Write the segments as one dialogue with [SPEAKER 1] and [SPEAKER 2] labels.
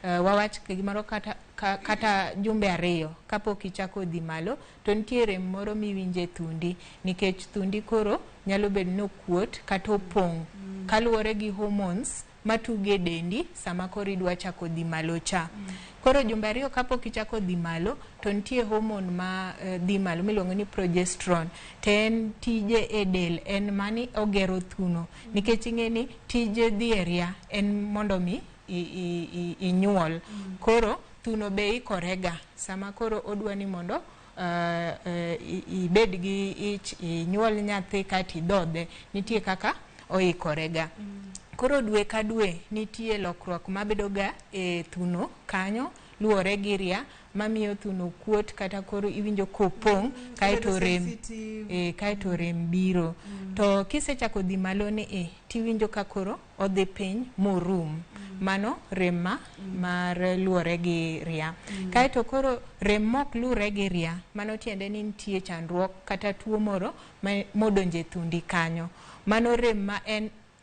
[SPEAKER 1] Wawach gimoro kata, kata jumbe 2 kapok ichako dhi malo, to nitie rem moro miwinjo e thundi, nikech thundi koro nyalo bedo ni okuot kata opong' kaluwore gi hormones matugo e dendi sama koro idwa chako dhi malo cha. Koro jumbe 2 kapok ichako dhi malo, to nitie hormone ma dhi malo miluongo ni progesterone, to en tije e del en mani ogero thuno, nikech ing'e ni tije dhi e ria en mondo mi inyuol. Koro thuno be ikorega sama koro odwa ni mondo ibed gi ich, inyuol nyathi kata idhodhe, nitie kaka oikorega. Koro dwe ka dwe nitie lokruok mabedo ga e thuno kanyo luwore gi ria mamiyo thuno kuot kata koro iwinjo kopong' kaeto rem, kaeto rem biro. To kisechako dhi malo ni tiwinjo ka koro odhi piny morum. Mano rem ma mar luwore gi ria. Kaeto koro rem mok luwre gi ria, mano tiende ni nitie chandruok kata tuo moro modonjo e thundi kanyo. Mano rem ma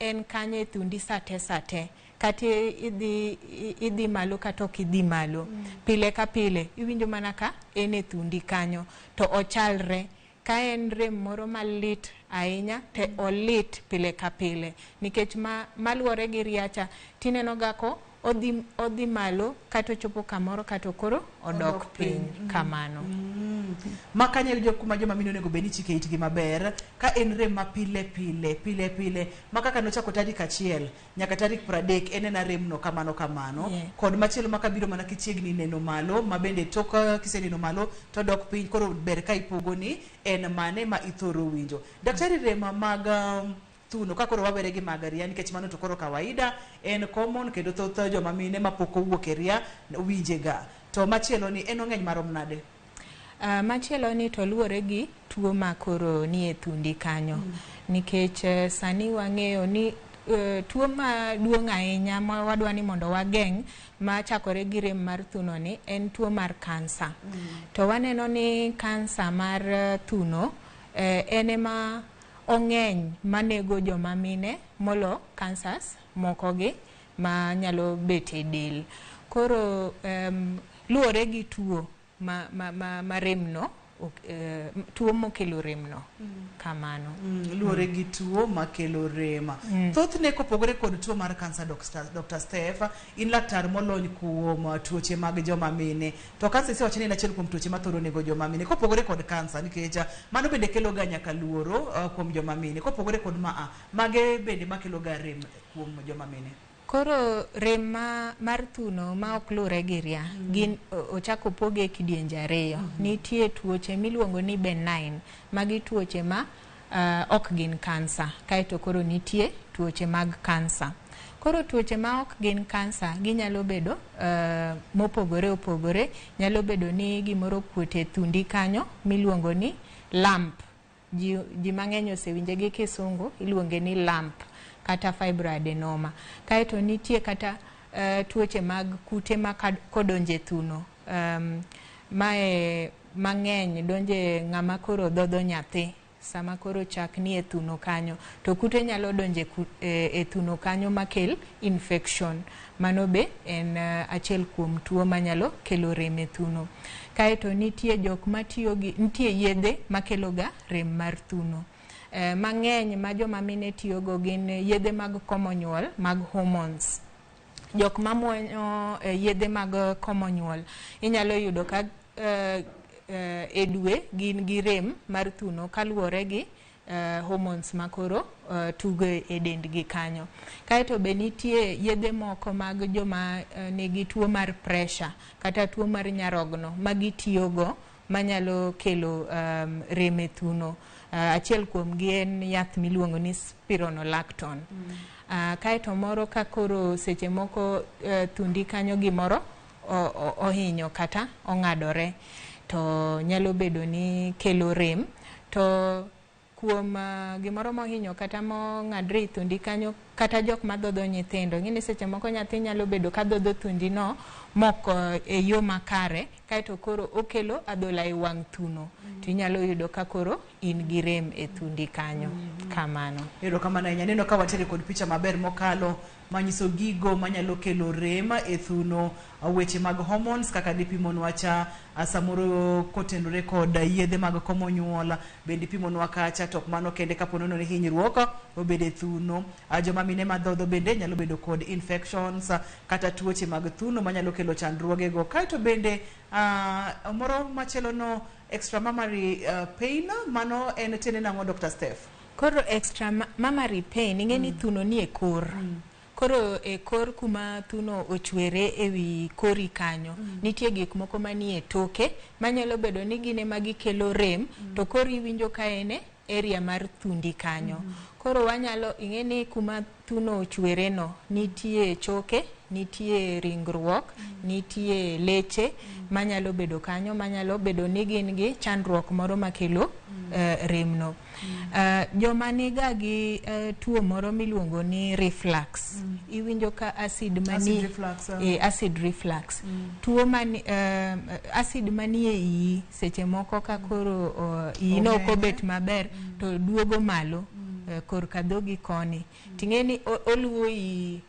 [SPEAKER 1] en kanyo e thundi sate sate, kata idhi malo kata ok idhi malo. Pile ka pile iwinjo mana ka en e thundi kanyo to ochalre. Ka en rem moro malit ahinya to olit pile ka pile, nikech maluwore gi riacha tineno ga ko odhi malo kata ochopo kamoro kata koro odok piny kamano.
[SPEAKER 2] Ma kanyo jo kuma joma mine onego bed ni chike itgi maber, ka en rem ma pile pile pile pile ma kaka nochako tarik 1 nyaka tarik 30 en ena rem no kamano kamano. Kod machielo ma kabiro mana kichiegni neno malo, ma bende tok kiseneno malo to dok piny, koro ber ka ipogo ni en mane ma ithoro winjo. Daktari, rem mag thuno ka koro wawere gi mag ria, nikech mano to koro kawaida en common kendo thoth joma mine mapok owuok e ria winje ga. To machielo ni en ong'eny marom nade?
[SPEAKER 1] Machielo ni to luwore gi tuo ma koro nie thundi kanyo. Nikech sani wang'eyo ni tuo maduong' ahinya ma wadwa ni mondo wageng' machakore gi rem mar thuno ni en tuo mar kansa. To waneno ni kansa mar thuno en ema ong'eny manego joma mine molo cancers moko gi ma nyalo bet e del. Koro luwore gi tuo ma remno, tuo mokelo remno kamano.
[SPEAKER 2] Luwore gi tuo makelo rem. Thothne kopogore kod tuo mar kansa, Dr. Steph, in laktar molony kuom tuoche mag joma mine. To kansa isewacho ni en achiel kuom tuoche mathoro nego joma mine. Kopogore kod kansa, nikech mano bende kelo ga nyaka luoro kuom joma mine. Kopogore kod mage bende makelo ga rem kuom joma mine.
[SPEAKER 1] Koro rem mar thuno ma ok luwre gi ria, gin ochako poge e kidienje 2. Nitie tuoche miluongo ni benign, magi tuoche ma ok gin kansa. Kaeto koro nitie tuoche mag kansa. Koro tuoche ma ok gin kansa ginyalo bedo mopogore opogore. Nyalo bedo ni gimoro okuot e thundi kanyo miluongo ni lump. Ji mang'eny osewinje gi kisungu, iluonge ni lump kata fibroadenoma. Kaeto nitie kata tuoche mag kute ma kodonje e thuno. Mae mang'eny donje ng'ama koro dhodho nyathi sama koro chak nie thuno kanyo, to kute nyalo donje e thuno kanyo makel infection. Mano be en achiel kuom tuo manyalo kelo rem e thuno. Kaeto nitie jok matiyo gi, nitie yedhe makelo ga rem mar thuno. Mang'eny ma joma mine tiyogo gin yedhe mag komo nyuol mag hormones. Jok mamuonyo yedhe mag komo nyuol inyalo yudo ka e dwe gin gi rem mar thuno kaluwore gi hormones makoro tugo e dendgi kanyo. Kaeto be nitie yedhe moko mag joma nigi tuo mar pressure kata tuo mar nyarogno ma gitiyogo manyalo kelo rem e thuno. Achiel kuomgi en yath miluongo ni spironolactone. Kaeto moro ka koro seche moko thundi kanyo gimoro ohinyo kata ong'adore to nyalo bedo ni kelo rem. To kuom gimoro mohinyo kata mong'adre e thundi kanyo, kata jok madhodho nyithindo, ing'e ni seche moko nyathi nyalo bedo ka dhodho thundi no mok e yo makare, kaeto koro okelo adhola e wang' thuno, to inyalo yudo ka koro in gi rem e thundi kanyo. Kamano.
[SPEAKER 2] Erokamano ahinya. Aneno ka wantiere kod picha maber mokalo. Manyiso gigo manyalo kelo rem e thuno, weche mag hormones kaka nipimonwa cha, samoro kotenore kod yedhe mag komo nyuol bende ipimonwa kacha. To ok mano kende, kapo nono ni hinyruok obedo e thuno, joma mine madhodho bende nyalo bedo kod infections kata tuoche mag thuno manyalo kelo chandruogego. Kaeto bende moro machielo no, extramammary pain, mano en tiende nang'o, Dr. Steph?
[SPEAKER 1] Koro extra mammary pain, ing'e ni thuno ni e kor. Koro e kor kuma thuno ochwere ewi kori kanyo, nitie gik moko manie toke manyalo bedo ni gin ema gikelo rem, to koro iwinjo ka en e area mar thundi kanyo. Koro wanyalo ing'e ni kuma thuno ochwere no nitie choke, nitie ringruok, nitie leche manyalo bedo kanyo, manyalo bedo ni gin gi chandruok moro makelo rem no. Joma niga gi tuo moro miluongo ni reflux, iwinjo ka acid mani
[SPEAKER 2] Acid reflux.
[SPEAKER 1] Acid reflux, tuo mani acid manie iyi seche moko ka koro iyi no ok
[SPEAKER 2] Omedo.
[SPEAKER 1] obet maber to duogo malo korka dhogi koni, ting'e ni oluwo iyi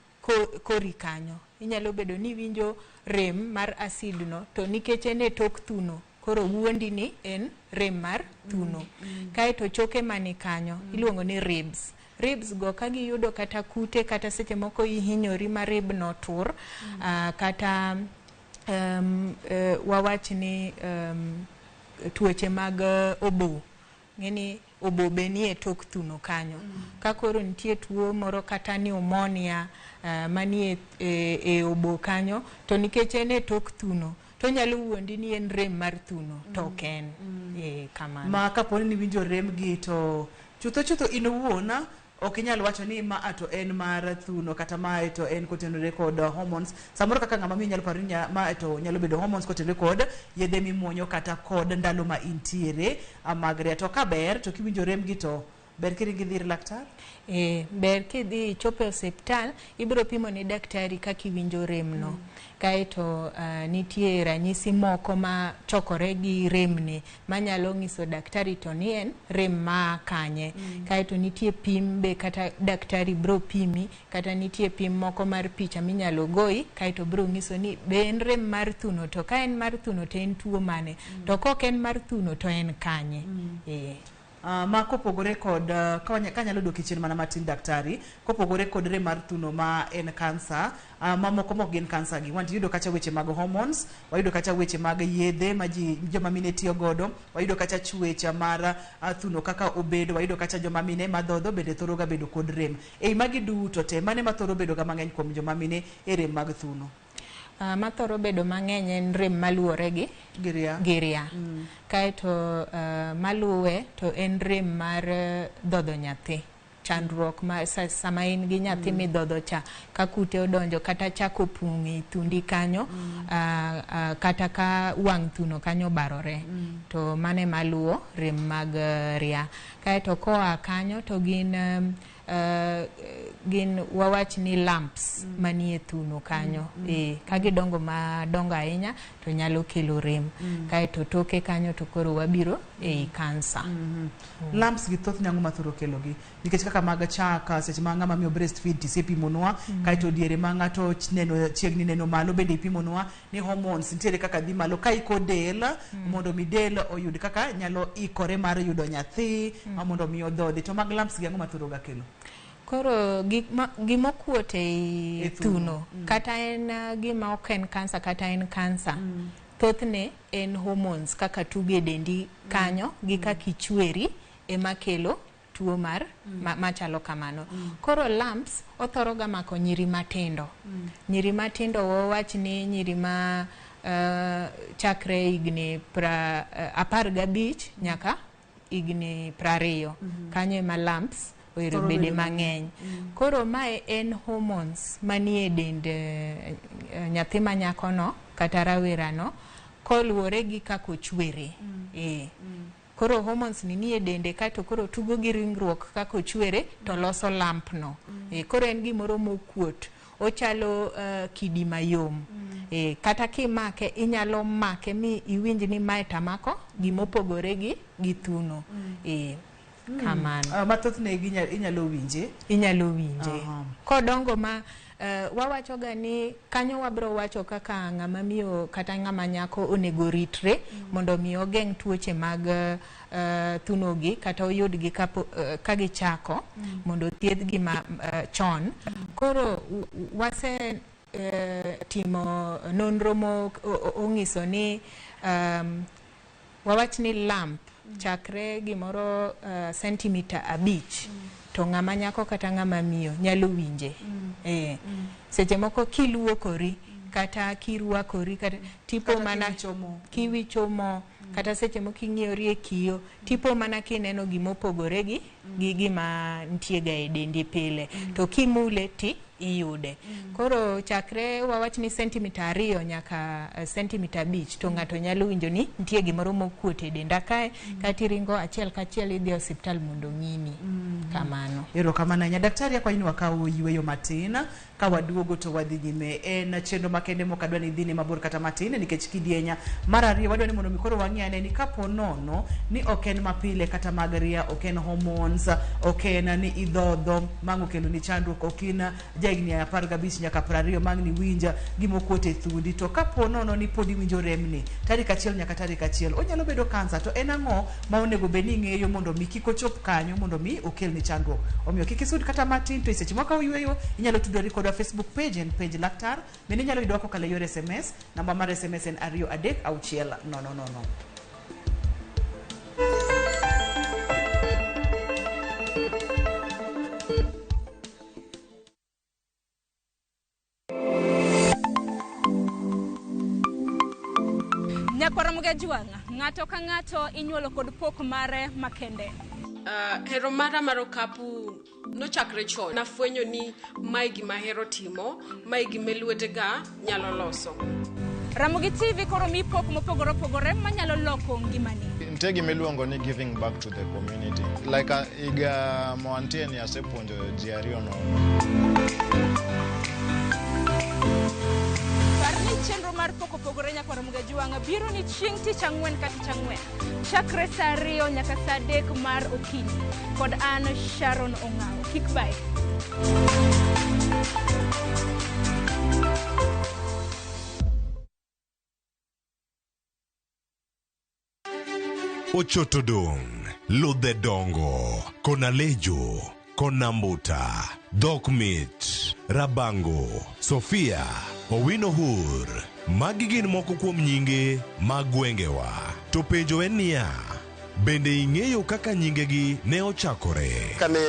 [SPEAKER 1] kori kanyo, inyalo bedo ni iwinjo rem mar acid no, to nikech en e tok thuno, koro wuondi ni en rem mar thuno. Kaeto choke mani kanyo iluongo ni ribs. Ribs go ka giyudo kata kute, kata seche moko ihinyori ma rib no tur, kata wawach ni tuoche mag obo, ng'eni obo be nie tok thuno kanyo. Ka koro nitie tuo moro kata pneumonia manie e obo kanyo, to nikech en e tok thuno, to onyalo wuondi ni en rem mar thuno, to ok en. Kamano.
[SPEAKER 2] Ma kapo ni iwinjo rem gi to chutho chutho in owuon ok inyal wacho ni ma to en mar thuno kata mae to en kotenore kod hormones. Samoro kaka ng'ama miyo nyalo paro ni ma to nyalo bedo hormones kotenore kod yedhe mimuonyo kata kod ndalo ma intiere mag ria. To ka ber to kiwinjo rem gi to ber kiringo idhi ir laktar.
[SPEAKER 1] Ber kidhi ichopo e osiptal, ibiro pimo ne daktari kaka iwinjo rem no. Kaeto nitie ranyisi moko ma chokore gi remni manyalo nyiso daktari to ni en rem ma kanye. Kaeto nitie pim be kata daktari biro pimi, kata nitie pim moko mar picha minyalo goyi, kaeto biro nyiso ni be en rem mar thuno, to ka en mar thuno to en tuo mane, to kok en mar thuno to en kanye.
[SPEAKER 2] Ma kopogore kod kanyalo duoki chien mana matin, daktari, kopogore kod rem mar thuno ma en kansa, mamoko mok gin kansa gi wanti yudo kacha weche mag hormones, wayudo kacha weche mag yedhe ma ji joma mine tiyo godo, wayudo kacha chwech mar thuno kaka obedo, wayudo kacha joma mine madhodho bende thoro ga bedo kod rem. Ei magi duto te, mane mathoro bedo ga mang'eny kuom joma mine e rem mag thuno?
[SPEAKER 1] Mathoro bedo mang'eny en rem maluwore gi
[SPEAKER 2] Giria.
[SPEAKER 1] Giria. Kaeto maluwe to en rem mar dhodho nyathi. Chandruok ma sama in gi nyathi midhodho cha, ka kute odonjo kata chak opong' e thundi kanyo, kata ka wang' thuno kanyo obarore, to mano ema luwo rem mag ria. Kaeto koa kanyo to gin wawach ni lumps manie thuno kanyo. Ka gidongo madongo ahinya to nyalo kelo rem. Kaeto toke kanyo to koro wabiro ei kansa.
[SPEAKER 2] Lumps gi thothne ang'o mathoro kelogi? Nikech kaka mag chak, seche ma ng'ama miyo breastfeed tisepimonwa, kaeto diere ma ng'ato neno chiegni neno malo bende ipimonwa ni hormones nitiere kaka dhi malo ka iko del mondo mi del oyud kaka nyalo ikore mar yudo nyathi, mondo mi odhodhi. To mag lumps gi ang'o mathoro ga kelo?
[SPEAKER 1] Koro gimokuot ei
[SPEAKER 2] E thuno.
[SPEAKER 1] Thuno, kata en gima ok en kansa kata en kansa, thothne en hormones kaka tugo e dendi kanyo gi kaka ichweri ema kelo tuo mar machalo kamano. Koro lumps othoro ga mako nyiri matindo. Nyiri matindo, wawach ni nyiri ma chakre higni 15 nyaka higni 20. Kanyo ema lumps ohero
[SPEAKER 2] Thoro
[SPEAKER 1] bede
[SPEAKER 2] bedo
[SPEAKER 1] mang'eny. Koro mae en hormones manie dend nyathi ma nyakono kata rawerano koluwore gi kaka ochwere. Koro hormones ni nie dende kaeto koro tugo gi ringruok kaka ochwere to loso lump no. Koro en gimoro mokuot. Ochalo kidi mayom. Kata kimake inyalo make mi iwinj ni mae tamako gimopogore gi thuno. Kamano.
[SPEAKER 2] Ma thothne inyalo winje.
[SPEAKER 1] Inyalo winje. Kodongo ma Wawacho ga ni kanyo wabro wacho kaka ng'ama miyo kata ng'ama nyako onego ritre mondo mi ogeng' tuoche mag thunogi kata oyudgi ka gichako mondo othiedhgi ma chon. Koro wase timo nonro mo ong'iso ni wawach ni lump chakre gimoro sentimita 5 to ng'ama nyako kata ng'ama miyo nyalo winje. Seche moko kiluokori kata kirwakori kata tipo
[SPEAKER 2] Kata
[SPEAKER 1] mana
[SPEAKER 2] kiwicho mo.
[SPEAKER 1] Kiwicho mo kata seche moko ing'iyori e kiyo tipo mana kineno gimopogore gi gima nitie ga e dendi pile to kimule ti iyude. Koro chakre wawach ni sentimita 2 nyaka sentimita 5 to ng'ato nyalo winjo ni nitie gimoro mokuot e denda kae kata iringo achiel kachiel idhi e osiptal mondo ng'ini. Kamano.
[SPEAKER 2] Erokamano ahinya. Daktari, akwayi ni wakaw yweyo matin ka waduogo to wadhi nyime. En chenro makende mok adwa ni idhine mabor kata matin nikech kidienya mar ariyo wadwa ni mondo mi koro wang'i ane ni kapo nono ni ok en mapile kata mag ria, ok en hormones, ok en ni idhodho mang' okelo ni chandruok, ok in jahigni 15 nyaka 20 mang' ni winja gimokuot e thundi, to kapo nono ni pod iwinjo remni tarik 1 nyaka tarik 1 onyalo bedo kansa, to en ang'o ma onego bed ni ing'eyo mondo mi kik ochop kanyo mondo mi okelni chandruok. Omiyo kik isud kata matin, to e seche moko yweyo inyalo tudori kodwa Facebook page en page laktar, bende inyalo yudwa kokalo e yor SMS, namba mar SMS en 2 3 6 0 0.
[SPEAKER 3] Nyakwara Mugajwang', ng'ato ka ng'ato inyuolo kod pok mare makende.
[SPEAKER 4] Hero mara mar okapu nochakre chon. Nafwenyo ni mae gima ahero timo, mae gima lwetega nyalo loso.
[SPEAKER 3] Ramogi TV koro mi pok mopogore opogore manyalo loko ngimani.
[SPEAKER 5] Nitie gima iluongo ni giving back to the community. Like higa moantie ni asepuonjo ji 2 nono.
[SPEAKER 3] Par ni chenro mar pok opogore Nyakwara Mugajwang' biro ni chieng' tich ang'wen ka tich ang'wen. Chakre saa 2 nyaka saa 3 mar okinyi. Kod an Sharon Ong'awo. Kik bae.
[SPEAKER 6] Ochoto dong', ludhe dongo, konalejo, konambuta, dhok mit, Rabango, Sofia, Owino Hur. Magi gin moko kuom nyinge mag gwengewa. To penjo en niya, bende ing'eyo kaka nyingegi ne ochakore?
[SPEAKER 7] Kane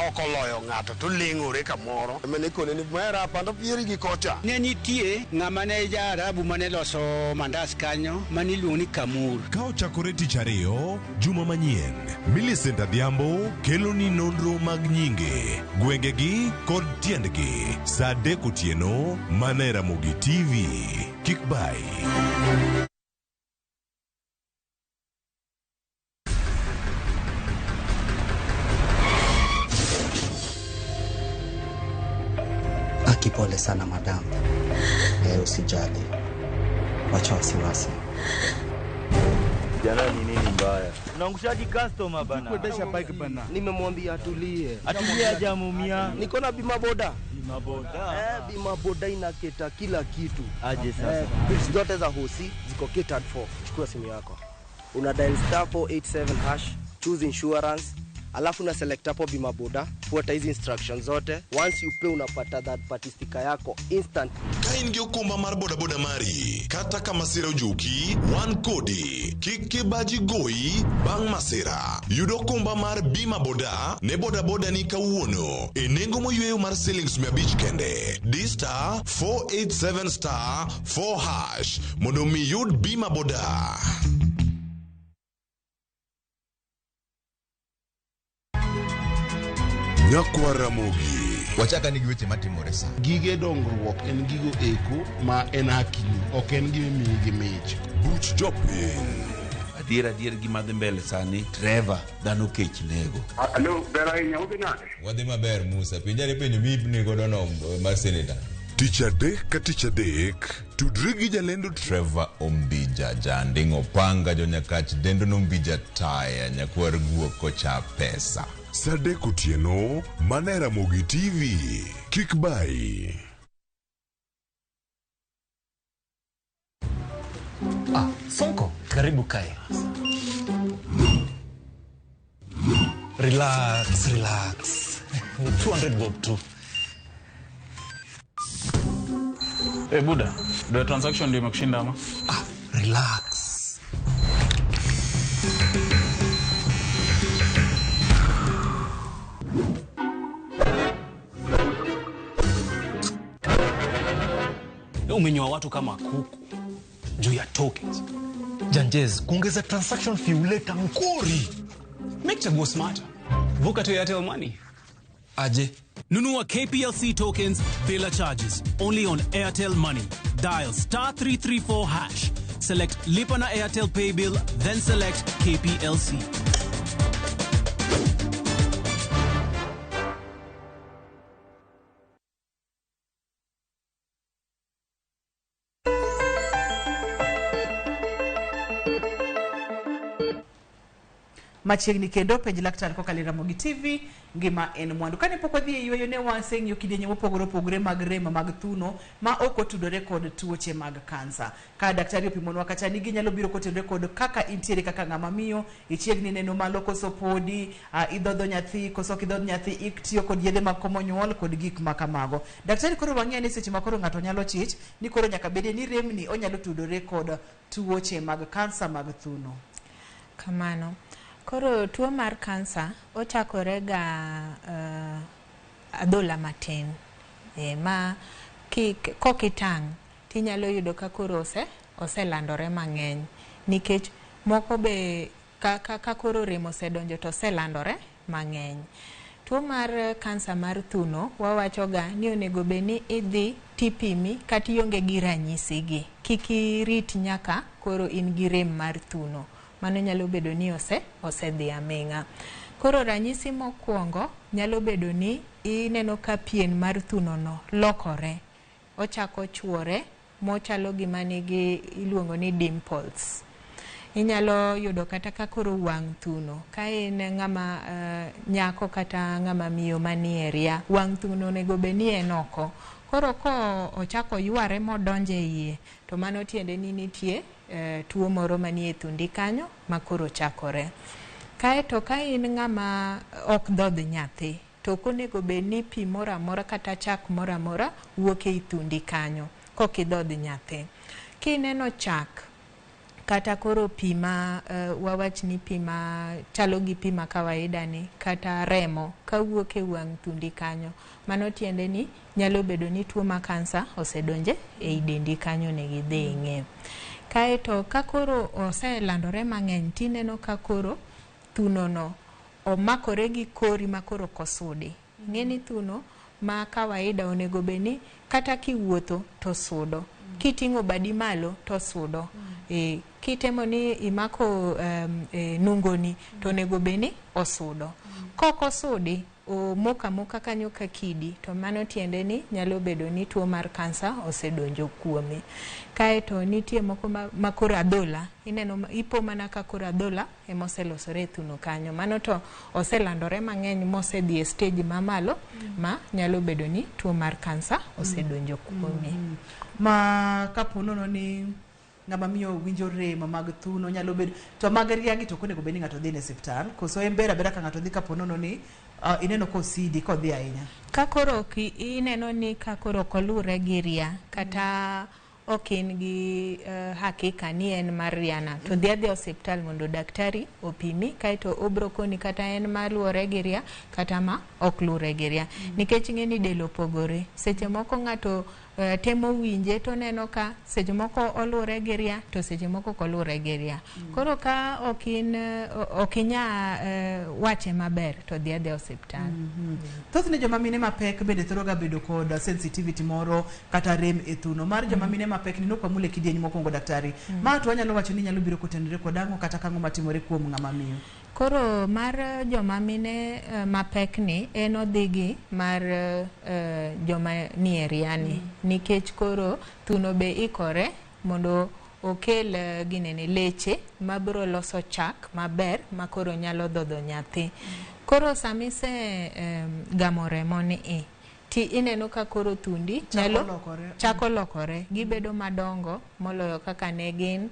[SPEAKER 7] ok oloyo ng'ato to leng'ore kamoro. Mane kone ni mera pando pieri gi kocha.
[SPEAKER 8] Ne nitie ng'ama ne ja Arabu mane loso mandas kanyo mane iluongo ni Kamur.
[SPEAKER 6] Ka ochakore tich ariyo, juma manyien, Millicent Adhiambo kelo ni nonro mag nyinge, gwengegi kod tiendgi. Saa 3 otieno, mana e Ramogi TV. Kik bai.
[SPEAKER 9] Pole sana madam. Usijali. Wacha wasiwasi.
[SPEAKER 10] Jana ni nini mbaya? Unaangushaji customer bana.
[SPEAKER 11] Kuendesha bike bana.
[SPEAKER 12] Nimemwambia atulie.
[SPEAKER 10] Atulie hajamumia.
[SPEAKER 12] Niko na bima boda.
[SPEAKER 10] Bima boda.
[SPEAKER 12] Bima boda inaketa kila kitu.
[SPEAKER 10] Aje sasa.
[SPEAKER 12] Bills zote za hosi ziko catered for. Chukua simu yako. Una dial star 487#, choose insurance. Alafu na select hapo bima boda, fuata hizi instructions zote. Once you pay unapata that party sticker yako instant.
[SPEAKER 6] Ka in gi okumba mar boda boda mari, kata ka masira ojuki, wan kodi. Kik kibaji goyi bang' masira. Yud okumba mar bima boda ne boda boda ni kawuono e nengo moyweyo mar siling 500 kende. Di star 487 star 4# mondo mi yud bima boda. Nyakwar Ramogi.
[SPEAKER 13] Wachaka ni gi weche matimore sa.
[SPEAKER 11] Gige dongruok en gigo eko ma en hakini, ok en gima imiyi gi mich.
[SPEAKER 6] Buch jopiny.
[SPEAKER 14] Adier adier gima dhi mbele sani, Trevor, dhano kech nego.
[SPEAKER 15] Alo, ber ahinya, udhi nade?
[SPEAKER 13] Wadhi maber Musa, penjane penjo mi godo no mar senator.
[SPEAKER 6] Tich adek ka tich adek, tudri gi jalendo
[SPEAKER 13] Trevor Ombija, janding' opanga, jonyakach dendo nombija taya, nyakwar guok kocha pesa.
[SPEAKER 6] Saa 3 otieno, mana e Ramogi TV. Kik bai.
[SPEAKER 16] Ah, Sonko, karibu kae. Relax, relax. Ni 200 bob tu.
[SPEAKER 17] Hey, Buda, do transaction ndio imekushinda ama?
[SPEAKER 16] Ah, relax.
[SPEAKER 18] Umenyoa watu kama kuku juu ya tokens.
[SPEAKER 16] Janjez, kuongeza transaction fee huleta mkori.
[SPEAKER 18] Make chaguo smarter. Vuka to Airtel Money.
[SPEAKER 16] Aje.
[SPEAKER 18] Nunua KPLC tokens bila charges. Only on Airtel Money. Dial star 334 hash. Select Lipa na Airtel Pay Bill, then select KPLC.
[SPEAKER 2] Machiegni kendo penj laktar kokalo e Ramogi TV, ngima en mwandu. Kane pok wadhi e yweyo ne waseng'iyo kidienje mopogore opogore mag rem mag thuno ma ok otudore kod tuoche mag kansa. Ka daktari opimonwa kacha ni ginyalo biro kotenore kod kaka intiere kaka ng'ama miyo, ichiegni neno malo koso podi, idhodho nyathi koso ok idhodh nyathi, itiyo kod yedhe mag komo nyuol kod gik ma kamago. Daktari koro wang'eyo ni seche ma koro ng'ato nyalo chich ni koro nyaka bedie ni remni onyalo tudore kod tuoche mag kansa mag thuno.
[SPEAKER 1] Kamano. Koro tuo mar kansa ochakore ga adhola matin. Ma kokitang' tinyalo yudo ka koro oselandore mang'eny. Nikech moko be ka koro rem osedonjo to oselandore mang'eny. Tuo mar kansa mar thuno wawacho ga ni onego bed ni idhi tipimi kata ionge gi ranyisi gi. Kik irit nyaka koro in gi rem mar thuno. Mano nyalo bedo ni osedhi aming'a. Koro ranyisi mokwongo nyalo bedo ni ineno ka pien mar thuno no lokore. Ochako chuore mochalo gima nigi iluongo ni dimples. Inyalo yudo kata ka koro wang' thuno. Ka en ng'ama nyako kata ng'ama miyo manie ria, wang' thuno onego bed ni en oko. Koro ko ochako yware modonje iye, to mano tiende ni nitie tuo moro manie thundi kanyo ma koro chakore. Kaeto ka in ng'ama ok dhodh nyathi, to ok onego bed ni pi moro amora kata chak moro amora wuok ei thundi kanyo kok idhodh nyathi. Kineno chak kata koro pi ma wawach ni pi ma chalo gi pi ma kawaida ni kata remo kawuok e wang' thundi kanyo, mano tiende ni nyalo bedo ni tuo mar kansa osedonje ei dendi kanyo onego idhi ing'e. Kaeto ka koro oselandore mang'eny tineno ka koro thuno no omakore gi kori ma koro ok osudi. Ing'e ni thuno ma kawaida onego bed ni kata kiwuotho to sudo, kiting'o badi malo to sudo, kitemo ni imako nungoni to onego bed ni osudo. Kok osudi, omoko amoka kanyo ka kidi, to mano tiende ni nyalo bedo ni tuo mar kansa osedonjo kuome. Kaeto nitie moko ma koro adhola, ineno ipo mana ka koro adhola ema oselosore e thuno kanyo. Mano to oselandore mang'eny mosedhi e stage mamalo ma nyalo bedo ni tuo mar kansa osedonjo kuome.
[SPEAKER 2] Ma kapo nono ni ng'ama miyo winjo rem mag thuno nyalo bedo to mag riagi to ok onego bed ni ng'ato dhi e osiptal, koso en ber abera ka ng'ato dhi kapo nono ni ineno kosidi kodhi ahinya.
[SPEAKER 1] Ka koro ineno ni ka koro ok olure gi ria kata ok in gi hakika ni en mar riana, to dhi adhiya osiptal mondo daktari opimi, kaeto obro koni kata en maluwore gi ria kata ma ok luwre gi ria. Nikech ing'e ni del opogore. Seche moko ng'ato temo winje to neno ka seche moko oluwore gi ria to seche moko ok oluwore gi ria. Koro ka ok inya wache maber to dhi adhiya osiptal.
[SPEAKER 2] Thothne joma mine mapek bende thoro ga bedo kod sensitivity moro kata rem e thuno. Mar joma mine mapek ni nokwamule kidieny mokwongo daktari. Ma to wanyalo wacho ni nyalo biro kotenore kod ang'o kata kang'o matimore kuom ng'ama miyo.
[SPEAKER 1] Koro mar joma mine mapek ni en odhi gi mar joma nie ria ni. Nikech koro thuno be ikore mondo okel ginene leche mabiro loso chak maber ma koro nyalo dhodho nyathi. Koro sama ise gamo remo ni Ti ineno ka koro thundi
[SPEAKER 2] Chako
[SPEAKER 1] nyalo
[SPEAKER 2] lokore.
[SPEAKER 1] chako lokore, gibedo madongo moloyo kaka ne gin,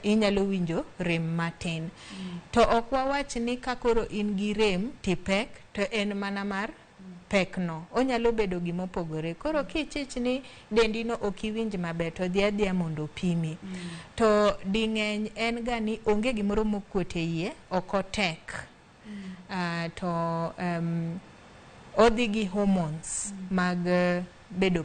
[SPEAKER 1] inyalo winjo rem matin. To ok wawach ni ka koro in gi rem tipek, to en mana mar pekno. Onyalo bedo gimopogore. Koro kichich ni dendino ok iwinj maber, to dhi adhiya mondo opimi. To ding'eny en ga ni onge gimoro mokuot e iye, ok otek. To odhi gi hormones mag bedo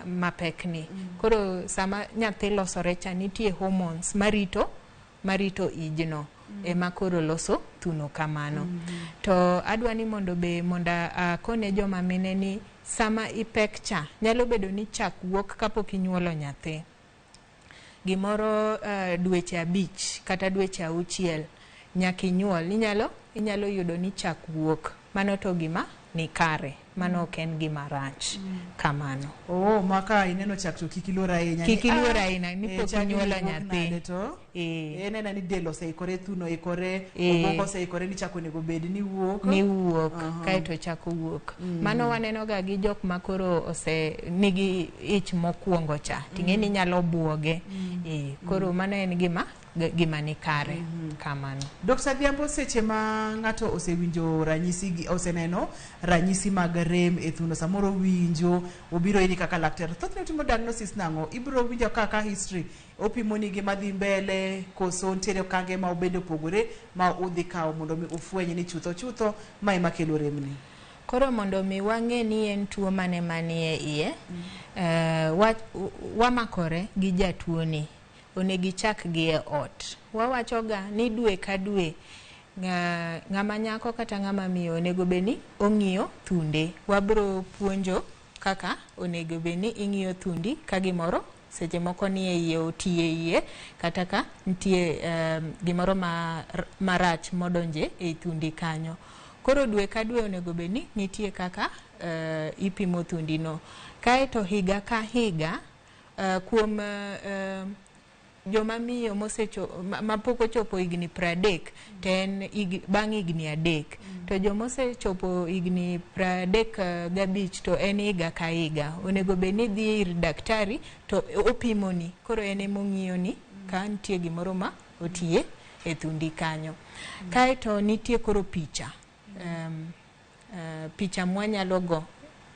[SPEAKER 1] mapekni. Koro sama nyathi losore cha, nitie hormones marito ijno. Ema koro loso thuno kamano. To adwa ni mondo be mondo akone joma mine ni sama ipek cha, nyalo bedo ni chak wuok kapok inyuolo nyathi. Gimoro dweche 5 kata dweche 6 nyaka inyuol, inyalo yudo ni chak wuok. Mano to gima ni kare, mano ok en gima rach kamano.
[SPEAKER 2] Oh, maka ineno chak to kik iluor ahinya.
[SPEAKER 1] Kik iluor ahinya ni pok inyuolo nyathi.
[SPEAKER 2] To en ni del oseikore, thuno oikore, obwongo oseikore ni chak onego bed ni wuok.
[SPEAKER 1] Ni wuok, kaeto chak owuok. Mano waneno ga gi jok ma koro ose nigi ich mokwongo cha. Ting'e ni nyalo buoge. Koro mano en gima ni kare kamano.
[SPEAKER 2] Dr. Adhiambo, seche ma ng'ato osewinjo ranyisi gi, oseneno ranyisi mag rem e thuno, samoro winjo obiro iri kaka laktar, thothne otimo diagnosis nang'o? Ibiro winjo kaka history opimo ni gima dhi mbele, koso nitiere okange ma obende opogore ma udhi kawo mondo mi ufweny ni chutho chutho ma ema kelo remni?
[SPEAKER 1] Koro mondo mi wang'e ni en tuo mane manie iye, wamakore gi jatuoni. Onego ichak gi e ot. Wawachoga ni dwe ka dwe ng'ama nyako kata ng'ama miyo onego bed ni ong'iyo thunde. Wabro puonjo kaka onego bed ni ing'iyo thundi ka gimoro seche moko ni e iye, oti e iye, kata ka nitie gimoro marach modonje ei thundi kanyo. Koro dwe ka dwe onego bed ni nitie kaka ipimo thundino. Kaeto higa ka higa kuom joma miyo mapok ochopo higni 30 to en bang' higni 3. To joma osechopo higni 35 to en higa ka higa. Onego bed ni idhi ir daktari to opimoni. Koro en emong'iyoni ka nitie gimoro ma otiye e thundi kanyo. Kaeto nitie koro picha. Picha mwanyalo go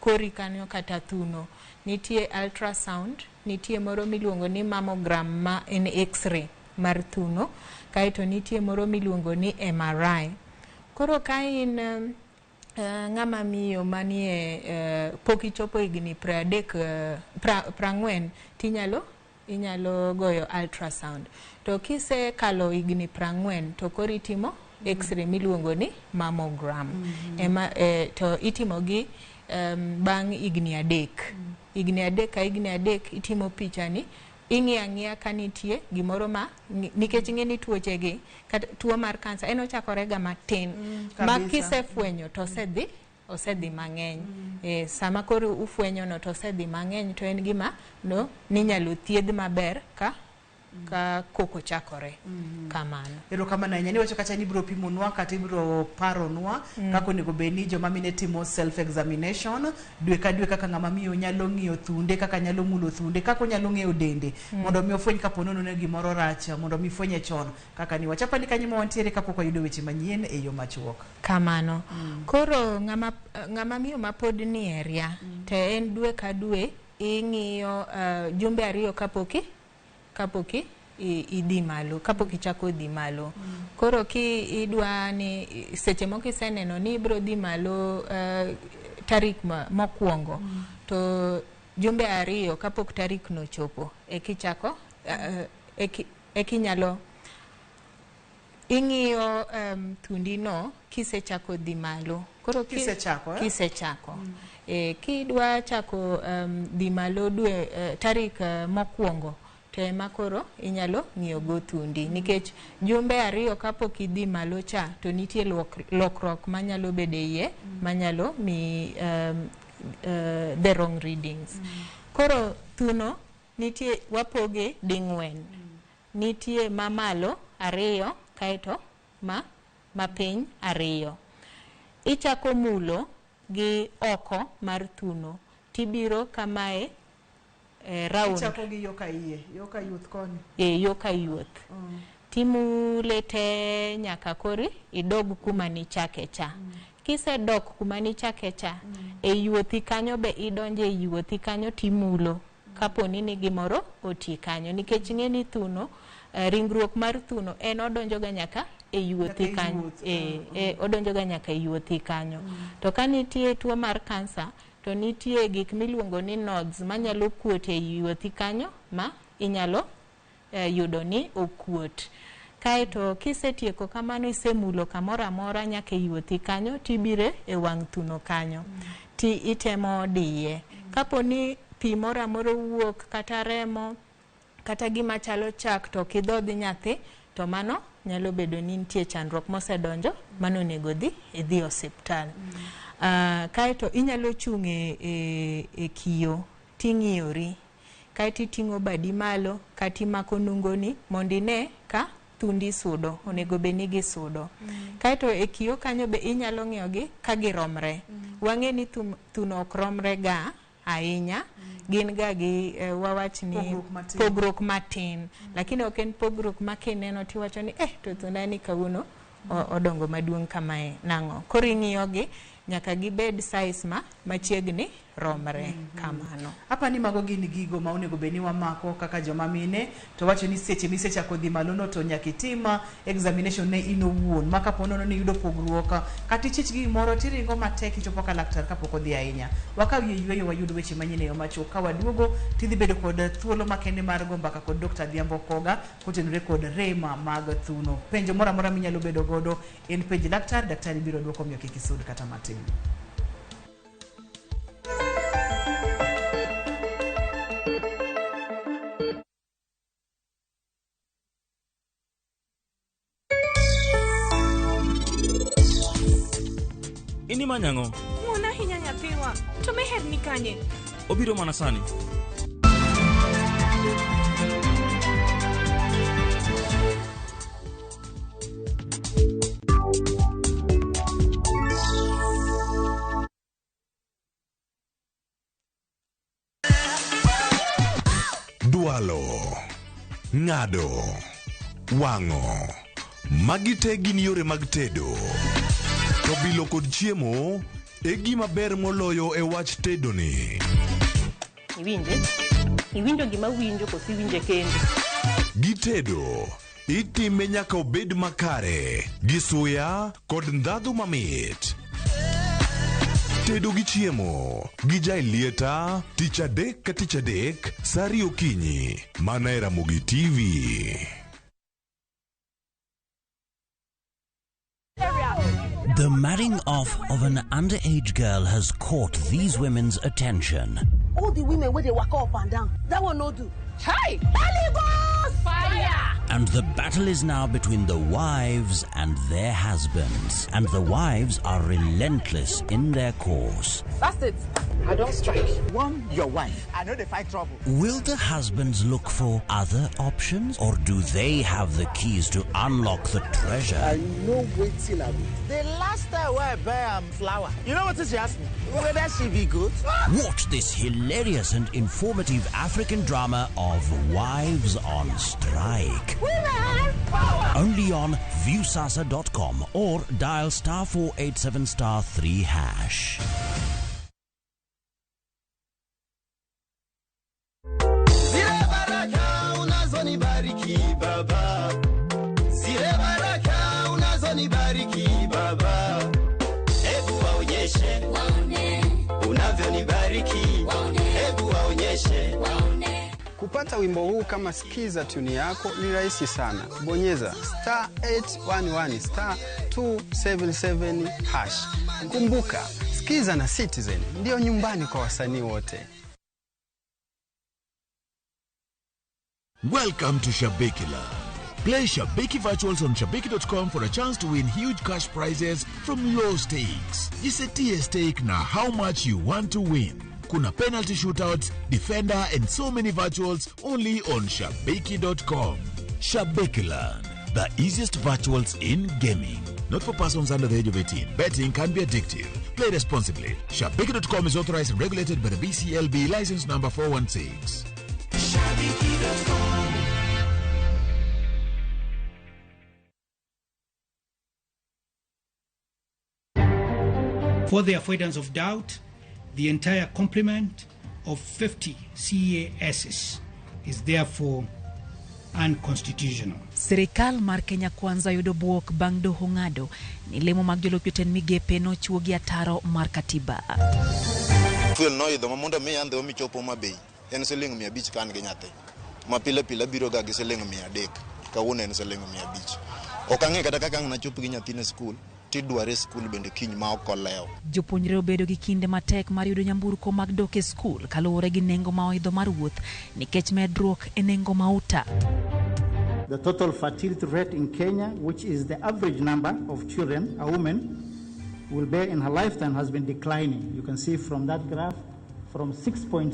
[SPEAKER 1] kori kanyo kata thuno. Nitie ultrasound, nitie moro miluongo ni mammogram ma en x-ray mar thuno, kaeto nitie moro miluongo ni MRI. Koro ka in ng'ama miyo manie pok ichopo higni 30 40 tinyalo inyalo goyo ultrasound. To kisekalo higni 40 to koro itimo x-ray miluongo ni mammogram. Ema to itimo gi bang' higni 3. Higni 3 ka higni 3 itimo picha ni, ing'iyo ang'iya ka nitie gimoro ma nikech ing'e ni tuoche gi kata tuo mar kansa en ochakore ga matin ma kisefwenyo to osedhi mang'eny. Sama koro ufwenyo no to osedhi mang'eny to en gima no ninyalo thiedh maber ka koko chakore kamano.
[SPEAKER 2] Erokamano ahinya. Niwacho kacha ni ibiro pimonwa kata ibiro paronwa kaka onego bed ni joma mine timo self examination dwe ka dwe, kaka ng'ama miyo nyalo ng'iyo thunde, kaka nyalo mulo thunde, kaka onyalo ng'eyo dende mondo mi ofweny kapo ni gimoro rach, mondo mi fwenye chon kaka niwacho. Apani kanyo ma wantiere kapok wayudo weche manyien e yo machuok.
[SPEAKER 1] Kamano. Koro ng'ama miyo mapod ni e ria to en dwe ka dwe ing'iyo jumbe 2 kapoki idhi malo, kapok ichako dhi malo. Koro ki idwa ni seche moko iseneno ni ibiro dhi malo tarik mokwongo, to jumbe 2 kapok tarik no chopo ekichako ekinyalo ing'iyo thundi no kisechako dhi malo. Koro
[SPEAKER 2] kisechako
[SPEAKER 1] kisechako kidwa chako dhi malo dwe tarik mokwongo to ema koro inyalo ng'iyo go thundi, nikech jumbe 2 kapok idhi malo cha to nitie lokruok manyalo bedo e iye manyalo mi the wrong readings. Koro thuno nitie wapoge ding'wen. Nitie mamalo 2 kaeto mapiny 2. Ichako mulo gi oko mar thuno tibiro kamae round.
[SPEAKER 2] Ichako gi yoka iye, yoka yuoth koni.
[SPEAKER 1] Yoka yuoth. Timule te nyaka kori idog kuma nichake cha. Kisedok kuma nichake cha, e yuothi kanyo be idonje e yuothi kanyo timulo. Kapo ni gimoro oti kanyo. Nikech ing'e ni thuno, ringruok mar thuno en odonjo ga nyaka e yuothi kanyo. Odonjo ga nyaka e yuothi kanyo. To ka nitie tuo mar kansa, to nitie gik miluongo ni nodes manyalo kuot e yuothi kanyo ma inyalo yudo ni okuot. Kaeto kisetieko kamano isemulo kamoro amora nyaka e yuothi kanyo tibire e wang' thuno kanyo. Ti itemo diye. Kapo ni pi moro amora owuok kata remo kata gima chalo chak to ok idhodh nyathi to mano nyalo bedo ni nitie chandruok mosedonjo mano onego dhi idhi osiptal. Kaeto inyalo chung' e kiyo ting'iyori. Kaeto iting'o badi malo kata imako nungoni mondo ine ka thundi sudo, onego bed ni gisudo. Kaeto e kiyo kanyo be inyalo ng'iyogi ka giromre. Wang'e ni thuno ok romre ga ahinya, gin ga gi wawach ni pogruok matin. Lakini ok en pogruok ma kineno tiwacho ni to thunda ni kawuono odongo maduong' kamae nang'o. Koro ing'iyogi nyaka gibed size ma machiegni romre kamano.
[SPEAKER 2] Apa ni mago gin gigo ma onego bed ni wamako kaka joma mine to wacho ni seche misechako dhi malo no to nyaka itim examination ne in owuon ma kapo nono ni iyudo pogruok kata ichich gi gimoro tiringo matek ichopo ka laktar kapok odhi ahinya. Wakaw yie yueyo wayud weche manyien e yo machuok ka waduogo tidhi bedo kod thuolo makende mar go mbaka kod Dr. Adhiambo Koga kotenore kod rema mag thuno. Penjo moro amora minyalo bedo godo en penj laktar, daktari biro duoko miyo kik isud kata matin.
[SPEAKER 17] Ini manyang'o?
[SPEAKER 3] Ng'uon ahinya nyathiwa. To meher ni kanye?
[SPEAKER 17] Obiro mana sani.
[SPEAKER 6] Dwalo, ng'ado, wang'o. Magi te gin yore mag tedo. To bilo kod chiemo e gima ber moloyo e wach tedo ni.
[SPEAKER 19] Iwinje? Iwinjo gima winjo koso iwinje kendi?
[SPEAKER 6] Gitedo, itime nyaka obed makare, gi suya kod ndhadhu mamit. Tedo gi chiemo, gi Jailieta, tich adek ka tich adek, sa ariyo okinyi, mana e Ramogi TV.
[SPEAKER 20] The marrying off of an underage girl has caught these women's attention.
[SPEAKER 21] All the women where they walk up and down, that one no do. Hey! Holy Ghost! Fire!
[SPEAKER 20] And the battle is now between the wives and their husbands. And the wives are relentless in their course.
[SPEAKER 21] That's it. I don't strike.
[SPEAKER 22] One, your wife. I know they find trouble.
[SPEAKER 20] Will the husbands look for other options, or do they have the keys to unlock the treasure?
[SPEAKER 22] I know waiting I will. The last time I buy flour, you know what she asked me? Whether she be good?
[SPEAKER 20] Watch this hilarious and informative African drama of Wives on Strike.
[SPEAKER 21] Women power!
[SPEAKER 20] Only on viewsasa.com or dial *487*3#.
[SPEAKER 23] Zile baraka unazonibariki baba, zile baraka unazonibariki baba, hebu waonyeshe unavyonibariki, hebu waonyeshe.
[SPEAKER 24] Kupata wimbo huu kama skiza tuni yako ni rahisi sana. Bonyeza *811*277#. Kumbuka, skiza na Citizen ndio nyumbani kwa wasanii wote.
[SPEAKER 25] Welcome to Shabiki Land. Play Shabiki Virtuals on Shabiki.com for a chance to win huge cash prizes from low stakes. Jisetie stake na how much you want to win. Kuna penalty shootouts, defender and so many virtuals only on Shabiki.com. Shabiki Land, the easiest virtuals in gaming. Not for persons under the age of 18. Betting can be addictive. Play responsibly. Shabiki.com is authorized and regulated by the BCLB license number 416.
[SPEAKER 23] Shabiki.com.
[SPEAKER 4] For the avoidance of doubt, the entire complement of 50 CASs is therefore unconstitutional.
[SPEAKER 5] Sirikal mar Kenya Kwanza yudo buok bang' doho ng'ado ni lemo mag jolup jotend migepe nochiwo gi ataro mar katiba.
[SPEAKER 7] Fuel noidho ma mondo mi andhi michopo Homa Bay en siling 500 ka an gi nyathi. Ma pile pile abiro ga gi siling 300, kawuono en siling 500. Ok ang'e kata kaka ang' nachop gi nyathina e skul, tidware e skul bende kiny ma ok olewo.
[SPEAKER 5] Jopuonjre obedo gi kinde matek mar yudo nyamburko mag dok e skul kaluwore gi nengo ma oidho mar wuoth nikech medruok e nengo mauta.
[SPEAKER 8] The total fertility rate in Kenya, which is the average number of children a woman will bear in her lifetime, has been declining. You can see from that graph, from 6.7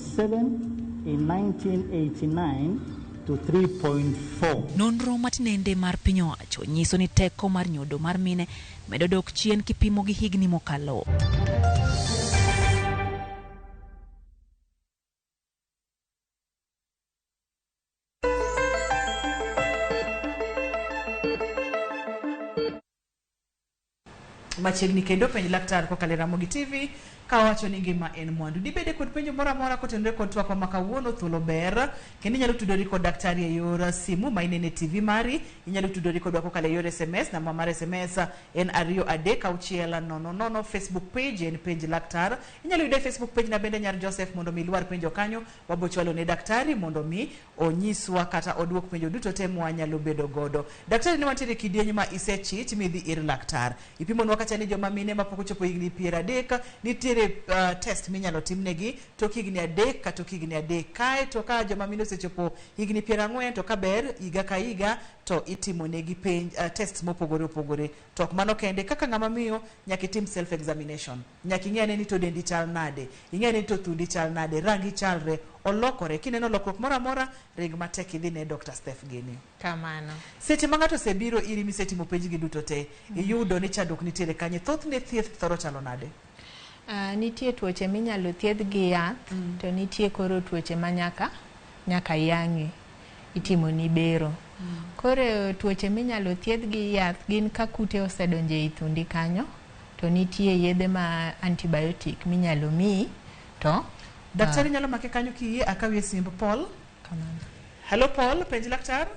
[SPEAKER 8] in 1989 to 3.4.
[SPEAKER 5] Nonro matinende mar piny owacho nyiso ni teko mar nyodo mar mine medo dok chien kipimo gi higni mokalo.
[SPEAKER 2] Machiegni kendo penj laktar kokalo e Ramogi TV kawacho ni ngima en mwandu. Dibede kod penjo moro amora kotenore kod twakwa ma kawuono, thuolo ber kendo inyalo tudori kod daktari e yor simu ma inene TV mari. Inyalo tudori kodwa kokalo e yor SMS, namba mar SMS en 23600. Facebook page en penj laktar. Inyalo yude e Facebook page na bende Nyar Joseph mondo mi ilwar penjo kanyo, wabochwalo ne daktari mondo mi onyiswa kata oduok penjo duto te mwanyalo bedo godo. Daktari, ne wantiere kidieny ma isechich midhi ir laktar. Ipimonwa kacha ni joma mine mapok ochopo higni 30 nitiere test minyalo timnegi tok higni 3 ka tok higni 3. Kae to ka joma mine osechopo higni 40 to kaber higa ka higa to itimonegi penj test mopogore opogore. To ok mano kende, kaka ng'ama miyo nyaka itim self examination. Nyaka ing'e ane ni to dendi chal nade, ing'e ni to thundi chal nade, rangi chalre, olokore. Kineno lokruok moro amora, ring matek idhi ne Dr. Steph Gini.
[SPEAKER 1] Kamano.
[SPEAKER 2] Seche ma ng'ato osebiro iri misetimo penj gi duto te, iyudo ni chandruok nitiere kanye, thothne thieth thoro chalo nade?
[SPEAKER 1] Nitie tuoche minyalo thiedh gi yath, to nitie koro tuoche ma nyaka yang'i, itimoni bero. Koro tuoche minyalo thiedh gi yath gin ka kute osedonjo ei thundi kanyo, to nitie yedhe ma antibiotic minyalo miyi to
[SPEAKER 2] Daktari nyalo make kanyo kiyie akawie simb Paul.
[SPEAKER 1] Kamano.
[SPEAKER 2] Hello Paul, penj laktar.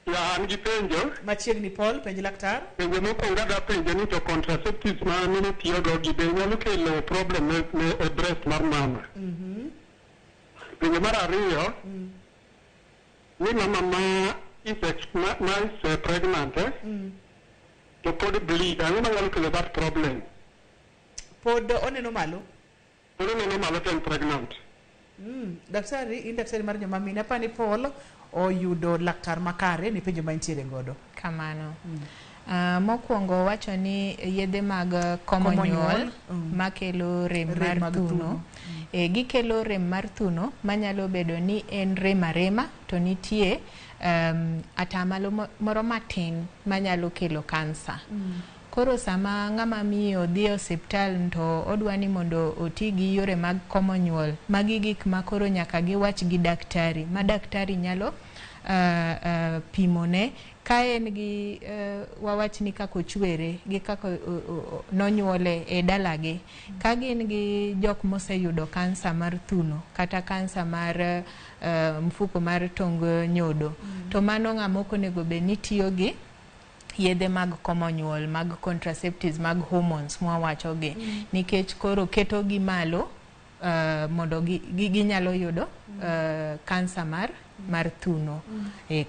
[SPEAKER 15] Ya, an gi penjo.
[SPEAKER 2] Machiegni Paul, penj laktar.
[SPEAKER 15] Penjo mokwongo adwa penjo ni to contraceptives ma mine tiyogo gi be nyalo kelo problem ne e breast mar mama. Penjo mar ariyo, ni mama ma is pregnant to pod bleed, ang'o manyalo kelo that problem?
[SPEAKER 2] Pod oneno malo?
[SPEAKER 15] Pod oneno malo to en pregnant.
[SPEAKER 2] Daktari, in daktari mar joma mine, apani Paul oyudo laktar makare ni penjo mantiere godo.
[SPEAKER 1] Kamano. Mokwongo wacho ni yedhe mag komo nyuol makelo rem mar thuno. Gikelo rem mar thuno manyalo bedo ni en rem arema to nitie atamalo moro matin manyalo kelo kansa. Koro sama ng'ama miyo dhi e osiptal to odwa ni mondo oti gi yore mag komo nyuol, magi gik ma koro nyaka giwach gi daktari, ma daktari nyalo pimone ka en gi wawach ni kaka ochwere gi kaka nonyuole e dalagi. Ka gin gi jok moseyudo kansa mar thuno kata kansa mar mfuko mar tong nyodo, to mano ng'ama ok onego bed ni tiyo gi yedhe mag komo nyuol, mag contraceptives, mag hormones mwawachogi, nikech koro keto gi malo mondo ginyalo yudo kansa mar thuno.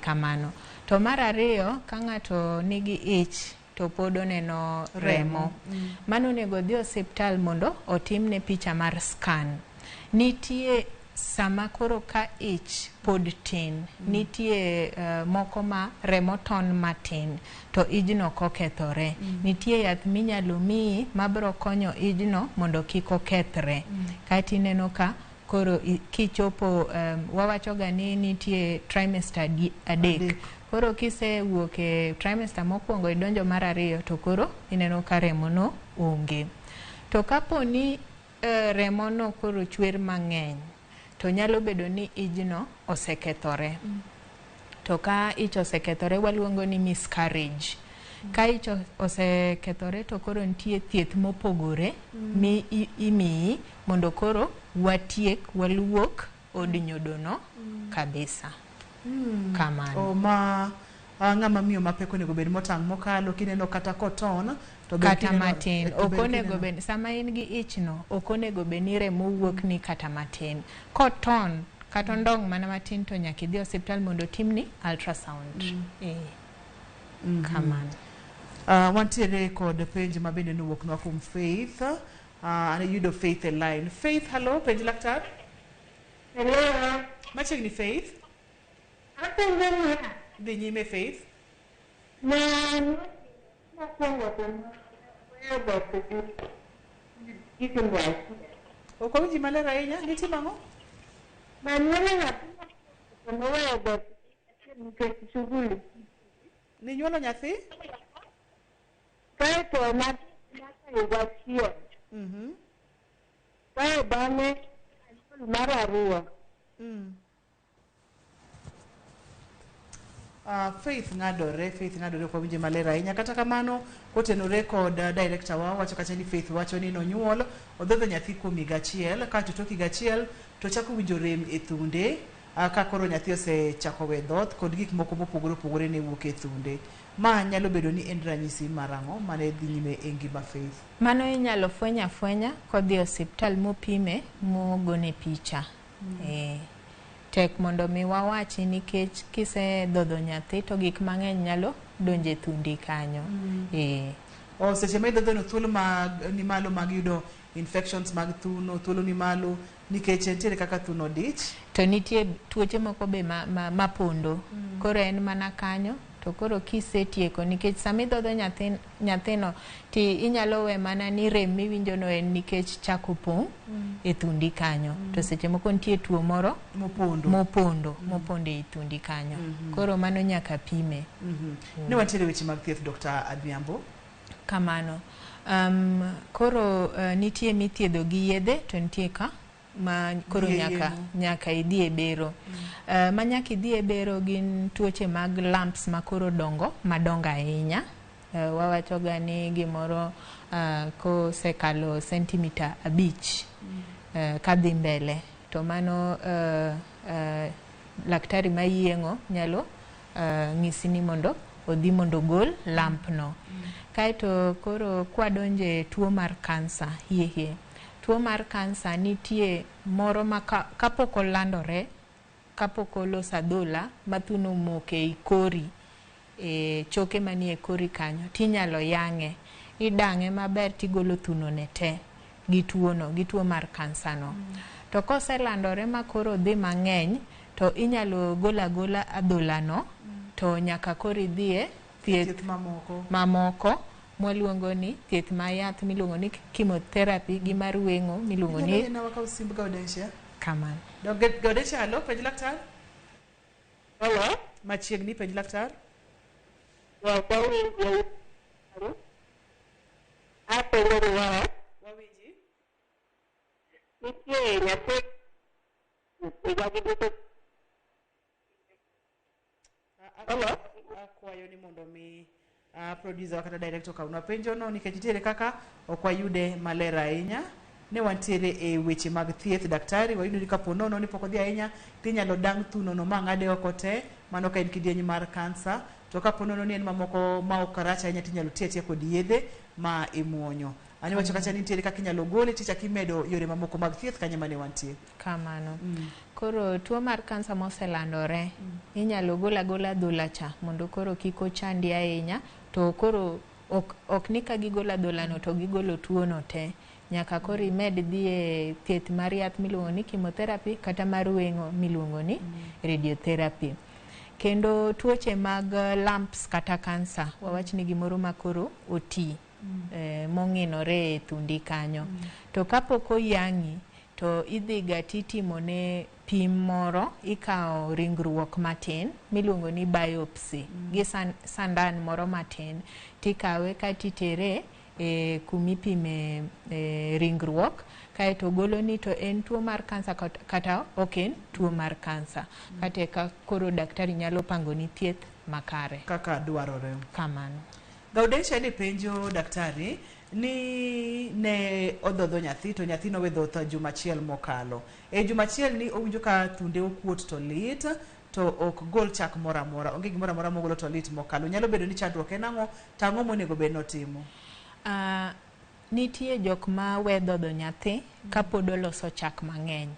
[SPEAKER 1] Kamano. To mar ariyo, ka ng'ato nigi ich to pod oneno remo, mano onego odhi osiptal mondo otimne picha mar scan. Nitie sama koro ka ich pod tin, nitie moko ma remo ton matin to ijno kokethore. Nitie yath minyalo miyi mabiro konyo ijno mondo kik okethre. Kaeto ineno ka koro kichopo wawachoga ni nitie trimester 3. Koro kisewuok e trimester mokwongo idonjo mar ariyo to koro ineno ka remo no onge. To kapo ni remo no koro chwer mang'eny, to nyalo bedo ni ijno osekethore. To ka ich osekethore waluongo ni miscarriage. Ka ich osekethore to koro nitie thieth mopogore mi imiyi mondo koro watiek waluok od nyodono kabisa. Kamano.
[SPEAKER 2] O ma ng'ama miyo mapek onego bed motang' mokalo kineno kata koton to ber
[SPEAKER 1] kata
[SPEAKER 2] kineno-
[SPEAKER 1] matin
[SPEAKER 2] to
[SPEAKER 1] ok
[SPEAKER 2] ber
[SPEAKER 1] onego
[SPEAKER 2] kineno-
[SPEAKER 1] bed sama in gi ich no ok onego bed ni remo wuok ni kata matin koton kata ondong' mana matin to nyaka idhi osiptal mondo otimni ultrasound. Kamano.
[SPEAKER 2] Wantiere kod penj ma bende nowuoknwa kuom Faith. Yudo Faith e line. Faith, hello, penj laktar.
[SPEAKER 9] Hello.
[SPEAKER 2] Machiegni Faith.
[SPEAKER 9] Apenjo niya,
[SPEAKER 2] Dhi nyime Faith.
[SPEAKER 9] na mokwongo to weyo dhoth gi nyithindo achiel.
[SPEAKER 2] Ok awinji maler ahinya, nitimo ang'o?
[SPEAKER 9] Manyuolo nyathi mokwongo to noweyo dhoth achiel nikech shughuli.
[SPEAKER 2] Ninyuolo nyathi?
[SPEAKER 9] Kaeto nyaka higa achiel. Kae bang'e anyuol mar ariyo.
[SPEAKER 2] Faith ng'adore, Faith ng'adore ok wawinje maler ahinya. Kata kamano, kotenore kod director wa wacho kacha ni Faith wacho ni nonyuol odhodho nyathi kuom higa achiel, kaeto tok higa achiel to chako winjo rem e thunde, ka koro nyathi osechako we dhoth kod gik moko mopogore opogore ne wuok e thunde. Ma nyalo bedo ni en ranyisi mar ang'o mane dhi nyime e ngima Faith?
[SPEAKER 1] Mano inyalo fweny afwenya kodhi e osiptal mopime mogone picha. Tek mondo mi wawachi nikech kisedhodho nyathi to gik mang'eny nyalo donjo e thundi kanyo.
[SPEAKER 2] O seche ma idhodho no thuolo mag ni malo mag yudo infections mag thuno, thuolo ni malo nikech nitiere kaka thuno dich.
[SPEAKER 1] To nitie tuoche moko be ma pondo. Koro en mana kanyo to koro kisetieko nikech sama idhodho nyathino ti inyalo we mana ni rem miwinjo no en nikech chak opong' e thundi kanyo. To seche moko nitie tuo moro mopondo mopondo e thundi kanyo. Koro mano nyaka pime.
[SPEAKER 2] Ne wantiere weche mag thieth Dr. Adhiambo.
[SPEAKER 1] Kamano. Koro nitie mithiedho gi yedhe to nitie ka ma koro nyaka idhi e bero. Ma nyaka idhi e bero gin tuoche mag lumps ma koro dongo madongo ahinya. Wawacho ga ni gimoro kosekalo sentimita 5 kadhi mbele to mano laktari mayieng'o nyalo ng'isi ni mondo odhi mondo ogol lump no. Kaeto koro kwadonje tuo mar kansa hie. Tuo mar kansa nitie moro ma kapok olandore, kapok oloso adhola ma thuno omoko ei kori, e choke manie kori kanyo, tinyalo yang'e. Idang'e maber tigolo thuno ne te gi tuo no, gi tuo mar kansa no. To koselandore ma koro dhi mang'eny, to inyalo golo agola adhola no, to nyaka koro idhiye thieth mamoko mwaluongo ni thieth ma yath miluongo ni chemotherapy gi mar weng'o miluongo ni
[SPEAKER 2] Inyalo wakaw simb Gaudensia.
[SPEAKER 1] Kamano.
[SPEAKER 2] Gaudensia, hello, penj laktar.
[SPEAKER 9] Hello.
[SPEAKER 2] Machiegni, penj laktar.
[SPEAKER 9] Apenjo niya,
[SPEAKER 2] Wawinji.
[SPEAKER 9] nitie nyathi higa gi duto.
[SPEAKER 2] Hello. Akwayo ni mondo mi producer kata director okawnwa penjo no nikech nitiere kaka ok wayude maler ahinya. Ne wantiere e weche mag thieth daktari, wayudo ni kapo nono ni pok odhi ahinya tinyalo dang' thuno no ma ng'ade oko te, mano ka en kidieny mar kansa. To kapo nono ni en mamoko ma ok rach ahinya tinyalo ti atiya kod yedhe ma imuonyo. Ani wacho kacha ni nitiere kaka inyalo gole tichako imedo yore mamoko mag thieth kanyo mane wantie.
[SPEAKER 1] Kamano. Koro tuo mar kansa moselandore inyalo gol agola adhola cha mondo koro kik ochandi ahinya, to koro ok ni ka gigolo adhola no to gigolo tuo no te. Nyaka koro imed dhi e thieth mar yath miluongo ni chemotherapy kata mar weng'o miluongo ni radiotherapy. Kendo tuoche mag lumps kata kansa, wawach ni gimoro ma koro oti mong'inore e thundi kanyo. To kapok oyang'i to idhi ga titimo ne pim moro, ikawo ringruok matin miluongo ni biopsy gi sandan moro matin tikawe ka titere e kumipime e ringruok kaeto goloni to en tuo mar kansa kata ok en tuo mar kansa. Kata eka koro daktari nyalo pangoni thieth makare.
[SPEAKER 2] Kaka dwarore.
[SPEAKER 1] Kamano.
[SPEAKER 2] Gaudensia ni penjo daktari ni ne odhodho nyathi to nyathi nowe dhoth juma achiel mokalo. E juma achiel ni owinjo ka thunde okuot to lit to ok gol chak moro amora. Onge gimoro amora mogolo to lit mokalo. Nyalo bedo ni chandruok en ang'o to ang'o monego bed notimo?
[SPEAKER 1] Nitie jok ma we dhodho nyathi kapod oloso chak mang'eny.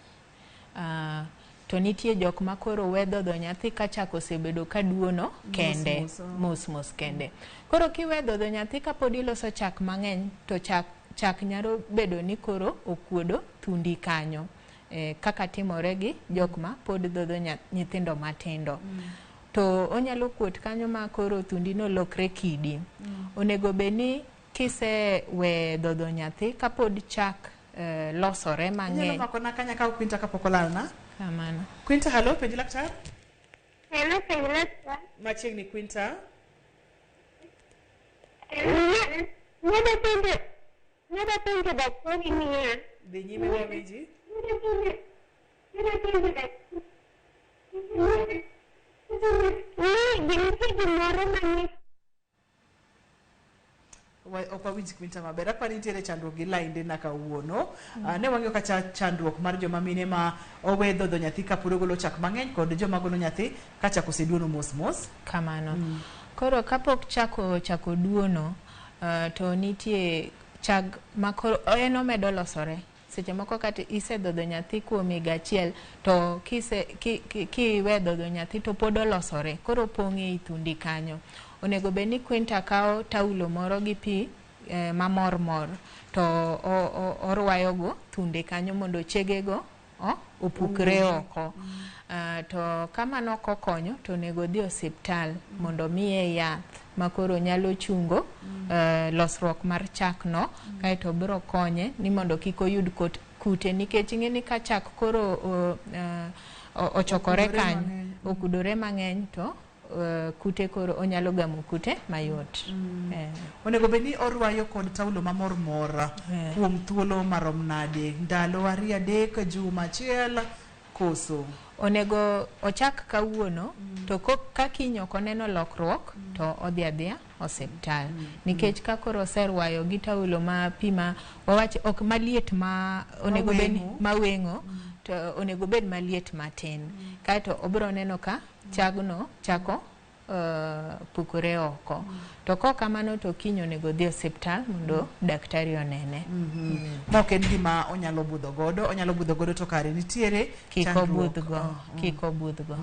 [SPEAKER 1] To nitie jok ma koro we dhodho nyathi ka chak osebedo ka duono kende, mos mos kende. Koro kiwe dhodho nyathi kapod iloso chak mang'eny to chak nyalo bedo ni koro okuodo thundi kanyo. Kaka timore gi jok ma pod dhodho nyithindo matindo. To onyalo kuot kanyo ma koro thundi no lokre kidi. Onego bed ni kise we dhodho nyathi kapod chak losore mang'eny.
[SPEAKER 2] Inyalo mako na kanya ka Quinta kapok olalna.
[SPEAKER 1] Kamano.
[SPEAKER 2] Quinta, hello, penj laktar.
[SPEAKER 9] Hello, penj laktar.
[SPEAKER 2] Machiegni Quinta.
[SPEAKER 9] Nada penjo daktari niya.
[SPEAKER 2] Dhi nyime wawinji.
[SPEAKER 9] Nada penjo daktari. Ni nitie gimoro mane
[SPEAKER 2] Ok wawinj Quinta maber. Apani nitiere chandruok gi lainde na kawuono. Ne wang'iyo kacha chandruok mar joma mine ma owe dhodho nyathi kapod ogolo chak mang'eny kod joma golo nyathi ka chak oseduono mos mos.
[SPEAKER 1] Kamano. Koro kapok chak ochako duono, to nitie chak ma koro en omedo losore. Seche moko kata isedhodho nyathi kuom higa achiel to kiwe dhodho nyathi to pod olosore. Koro pong' ei thundi kanyo. Onego bed ni Quinta kawo taulo moro gi pi mamor mor to orwayogo thunde kanyo mondo chegego opukre oko. To kamano ok okonyo to onego odhi osiptal mondo miye yath makoro nyalo chungo losruok mar chak no, kaeto biro konye ni mondo kik oyud kute nikech ing'e ni ka chak koro ochokore kanyo okudore mang'eny to kute koro onyalo gamo kute mayot.
[SPEAKER 2] Onego bed ni orwayo kod taulo mamor mor kuom thuolo marom nade? Ndalo 2 3 juma achiel koso?
[SPEAKER 1] Onego ochak kawuono to ka kiny ok oneno lokruok to odhi adhiya osiptal. Nikech ka koro oserwayo gi taulo ma pi ma wawach ok maliet ma onego bed maweng'o to onego bed maliet matin. Kaeto obiro neno ka chagno chako pukore oko. To kok kamano to kiny onego dhi osiptal mondo daktari onene.
[SPEAKER 2] Ma ok en gima onyalo budho godo, onyalo budho godo to kare nitiere chandruok.
[SPEAKER 1] Kik obudhgo.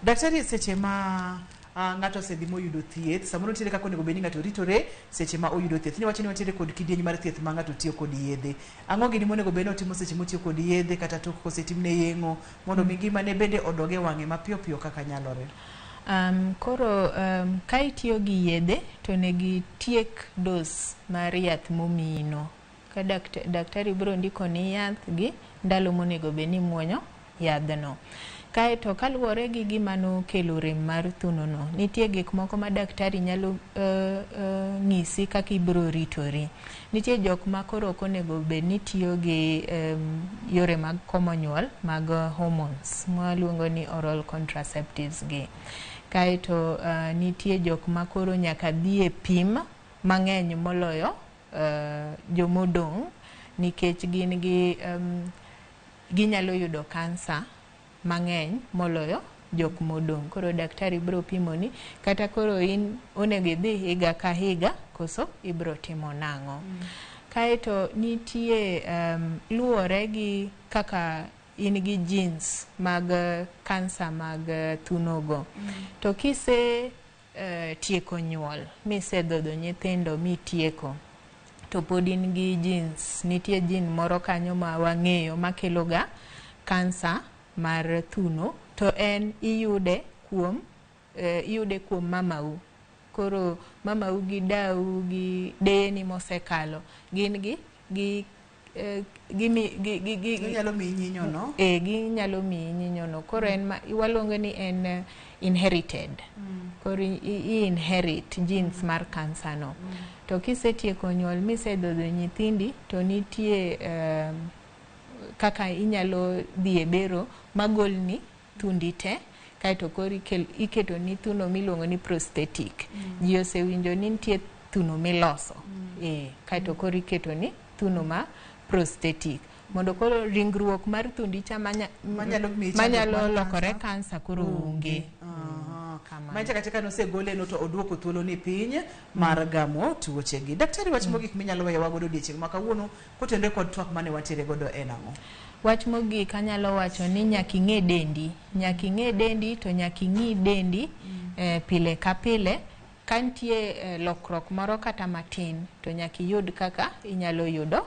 [SPEAKER 2] Daktari, seche ma ng'ato osedhi moyudo thieth, samoro nitiere kaka onego bed ni ng'ato ritore seche ma oyudo thieth. Niwacho ni wantiere kod kidieny mar thieth ma ng'ato tiyo kod yedhe. Ang'o gini monego bed ni otimo seche motiyo kod yedhe kata tok kosetimne yeng'o mondo mi ngimane bende odog e wang'e mapiyo piyo kaka nyalore?
[SPEAKER 1] Koro ka itiyo gi yedhe to onego itiek dos mar yath momiyino. Ka daktari biro ndikoni yath gi ndalo monego bed ni imuonyo yadhno. Kaeto kaluwore gi gima nokelo rem mar thunono, nitie gik moko ma daktari nyalo ng'isi kaka ibiro ritori. Nitie jok ma koro ok onego bed ni tiyo gi yore mag komo nyuol mag hormones mwaluongo ni oral contraceptives gi. Kaeto nitie jok ma koro nyaka dhi e pim mang'eny moloyo jomodong' nikech gin gi ginyalo yudo kansa mang'eny moloyo jok modong'. Koro daktari biro pimoni kata koro in onego idhi higa ka higa koso ibiro timo nang'o. Kaeto nitie luwore gi kaka in gi genes mag kansa mag thunogo. To kise tieko nyuol misedhodho nyithindo mitieko to pod in gi genes, nitie gene moro kanyo ma wang'eyo makelo ga kansa mar thuno to en iyude kuom mamau. Koro mamau gi dau gi deyeni mosekalo gin gi
[SPEAKER 2] Ginyalo miyi nyinyo no.
[SPEAKER 1] Ginyalo miyi nyinyo no. Koro en waluongo ni en inherited. Koro i inherit genes mar kansa no. To kisetieko nyuol misedhodho nyithindi to nitie kaka inyalo dhi e bero magolni thundi te, kaeto koro iketo ni thuno miluongo ni prosthetic. Ji osewinjo ni nitie thuno miloso. Kaeto koro iketo ni thuno ma prosthetic mondo koro ringruok mar thundi cha manyalo lokore kansa koro onge.
[SPEAKER 2] Manyiso kata ka nosegole no to oduoko thuolo ni piny mar gamo tuochegi. Daktari, wach mogik minyalo weyowa godo odiechieng' ma kawuono kotenore kod twak mane wantiere godo en ang'o?
[SPEAKER 1] Wach mogik anyalo wacho ni nyaka ing'e dendi. Nyaka ing'e dendi to nyaka ing'i dendi pile ka pile. Ka nitie lokruok moro kata matin to nyaka iyud kaka inyalo yudo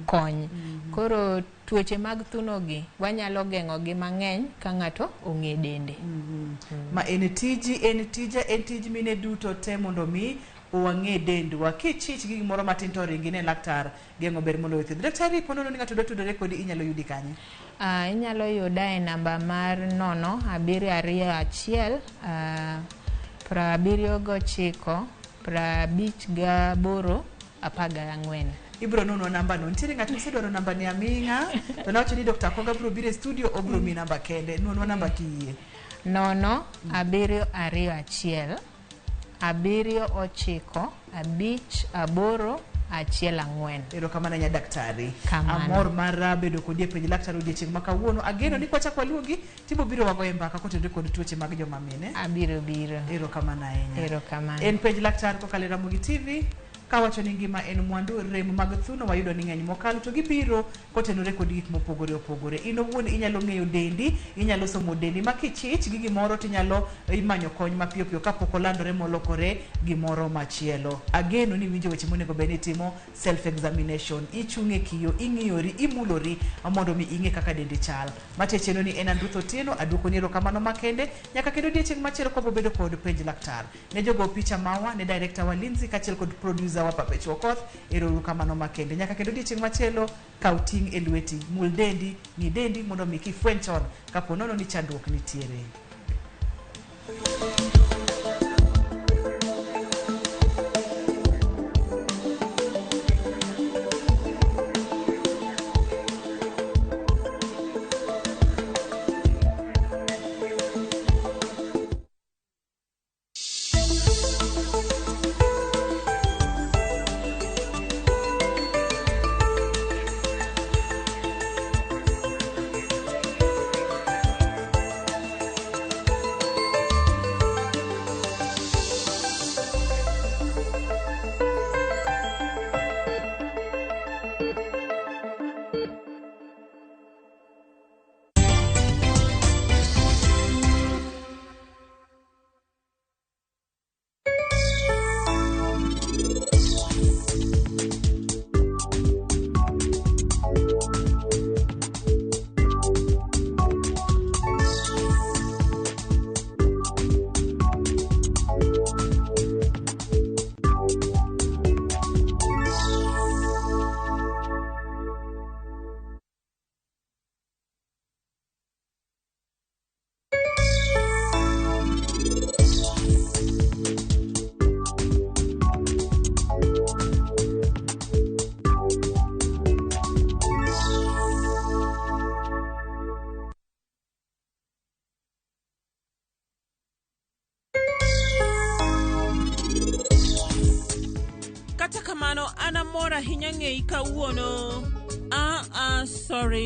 [SPEAKER 1] kony. Koro tuoche mag thuno gi wanyalo geng'o gi mang'eny ka ng'ato ong'e dende.
[SPEAKER 2] Ma en tiji, en tija, en tij mine duto te mondo mi wang'e dendwa. Kichich gi gimoro matin to ringi ne laktar, geng'o ber moloyo thieth. Daktari, po nono ni ng'ato dwa tudore kodi, inyalo yudi kanye?
[SPEAKER 1] Inyalo yuda e namba mar 0 7 2 1 79 58 14.
[SPEAKER 2] Ibro nono namba no. Nitiere ng'at mosedwaro namba ni aming'a to nawacho ni Dr. Koga bro biro e studio obro mi namba kende. Nonwa namba kiyie.
[SPEAKER 1] 0 7 2 1 7 9 5 8 1 4.
[SPEAKER 2] Erokamano nya daktari. Amor mar bedo kodi e penj laktar odiechieng' ma kawuono. Ageno ni kwachako waluongi tibo biro wagoye mbaka kotenore kod tuoche mag joma mine.
[SPEAKER 1] Abiro biro.
[SPEAKER 2] Erokamano ahinya.
[SPEAKER 1] Erokamano.
[SPEAKER 2] En penj laktar kokalo e Ramogi TV. Kawacho ni ngima en mwandu, rem mag thuno wayudo ni ng'eny mokalo to gibiro kotenore kod gik mopogore opogore. In owuon inyalo ng'eyo dendi, inyalo somo dendi ma kichich gi gimoro tinyalo imanyo kony mapiyo piyo kapok olandore molokore gimoro machielo. Ageno ni iwinjo weche monego bed ni itimo self examination. Ichung' e kiyo, ing'iyori, imulori mondo mi ing'e kaka dendi chal. Matiyo chenro ni en Ruth Otieno, aduokoni erokamano makende nyaka kendo odiechieng' machielo kwabo bedo kod penj laktar. Ne jogo picha mawa, ne director wa Lindsay kaachiel kod producer wa Papecho Okoth, erokamano makende. Nyaka kendo odiechieng' machielo, kaw ting' e lweti, mul dendi, ng'i dendi mondo mi kifweny chon kapo nono ni chandruok nitiere.
[SPEAKER 10] Kata kamano an amor ahinya ng'eyi kawuono. Sorry.